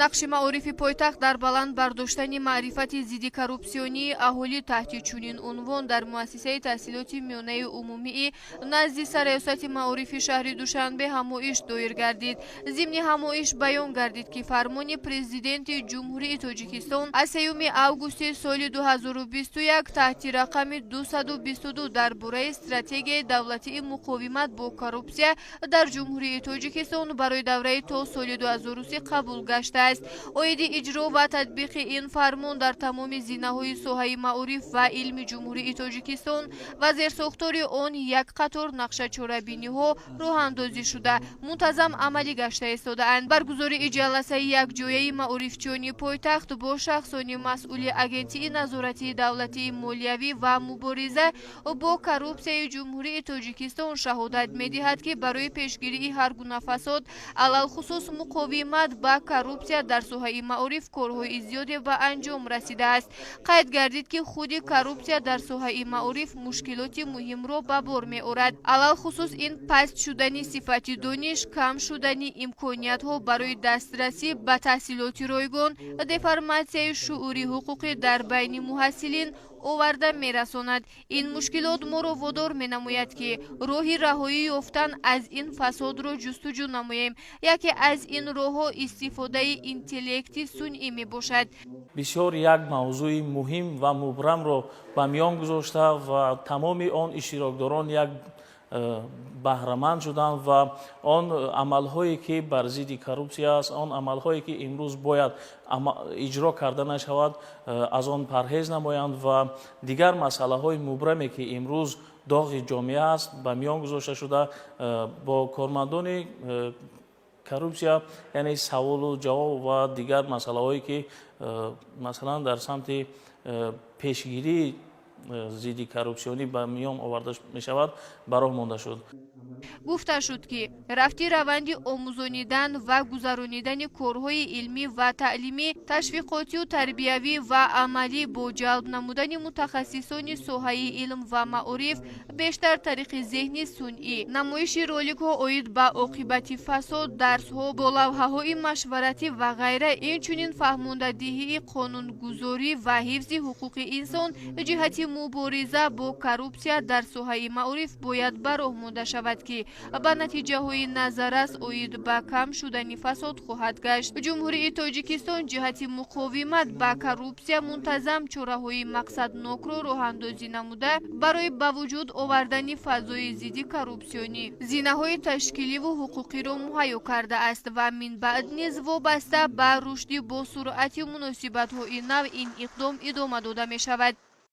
Нақши маорифи пойтахт дар баланд бардоштани маърифати зидди коррупсионии аҳолӣ таҳти чунин унвон дар муассисаи таҳсилоти миёнаи умумии назди Сарраёсати маорифи шаҳри Душанбе ҳамоиш доир гардид. Зимни ҳамоиш баён гардид, ки фармони Президенти Ҷумҳурии Тоҷикистон аз 3 августи соли 2021 таҳти рақами 222 дар бораи стратегияи давлатии муқовимат бо коррупсия дар Ҷумҳурии Тоҷикистон барои давраи то соли 2030 қабул гаштааст. Оиди иҷро ва татбиқи ин фармон дар тамоми зинаҳои соҳаи маориф ва илми Ҷумҳурии Тоҷикистон ва зерсохтори он як қатор нақшачорабиниҳо роҳандозӣ шуда, мунтазам амалӣ гашта истодаанд. Баргузории ҷаласаи якҷояи маорифчиёни пойтахт бо шахсони масъули Агентии назоратии давлатии молиявӣ ва мубориза бо коррупсияи Ҷумҳурии Тоҷикистон шаҳодат медиҳад, ки барои пешгирии ҳар гуна фасод, алалхусус муқовимат ба коррупсия дар соҳаи маориф, корҳои зиёде ба анҷом расидааст. Қайд гардид, ки худи коррупсия дар соҳаи маориф мушкилоти муҳимро ба бор меорад. Алалхусус ин паст шудани сифати дониш, кам шудани имкониятҳо барои дастрасӣ ба таҳсилоти ройгон, деформатсияи шуури ҳуқуқӣ дар байни муҳассилин оварда мерасонад. Ин мушкилот моро водор менамояд, ки роҳи раҳоӣ ёфтан аз ин фасодро ҷустуҷӯ намоем. Яке аз ин роҳҳо истифодаи интеллекти сунъӣ мебошад. Бисёр як мавзӯи муҳим ва мубрамро ба миён гузошта ва тамоми он иштирокдорон як баҳраманд шуданд ва он амалҳое, ки бар зидди коррупсия аст, он амалҳое, ки имрӯз бояд иҷро карда нашавад, аз он парҳез намоянд ва дигар масъалаҳои мубраме, ки имрӯз доғи ҷомеа аст, ба миён гузошта шуда, бо кормандони коррупсия, яъне саволу ҷавоб ва дигар масъалаҳое, ки масалан дар самти пешгирии зидди коррупсионӣ ба миён оварда мешавад, ба роҳ монда шуд. Гуфта шуд, ки рафти раванди омӯзонидан ва гузаронидани корҳои илмӣ ва таълимӣ, ташвиқотию тарбиявӣ ва амалӣ бо ҷалб намудани мутахассисони соҳаи илм ва маориф бештар тариқи зеҳни сунъӣ, намоиши роликҳо оид ба оқибати фасод, дарсҳо бо лавҳаҳои машваратӣ ва ғайра, инчунин фаҳмондадиҳии қонунгузорӣ ва ҳифзи ҳуқуқи инсон ҷиҳати мубориза бо коррупсия дар соҳаи маориф бояд ба роҳ монда шавад, ки ба натиҷаҳои назаррас оид ба кам шудани фасод хоҳад гашт. Ҷумҳурии Тоҷикистон ҷиҳати муқовимат ба коррупсия мунтазам чораҳои мақсаднокро роҳандозӣ намуда, барои ба вуҷуд овардани фазои зидди коррупсионӣ зинаҳои ташкиливу ҳуқуқиро муҳайё кардааст ва минбаъд низ вобаста ба рушди босуръати муносибатҳои нав ин иқдом идома дода мешавад.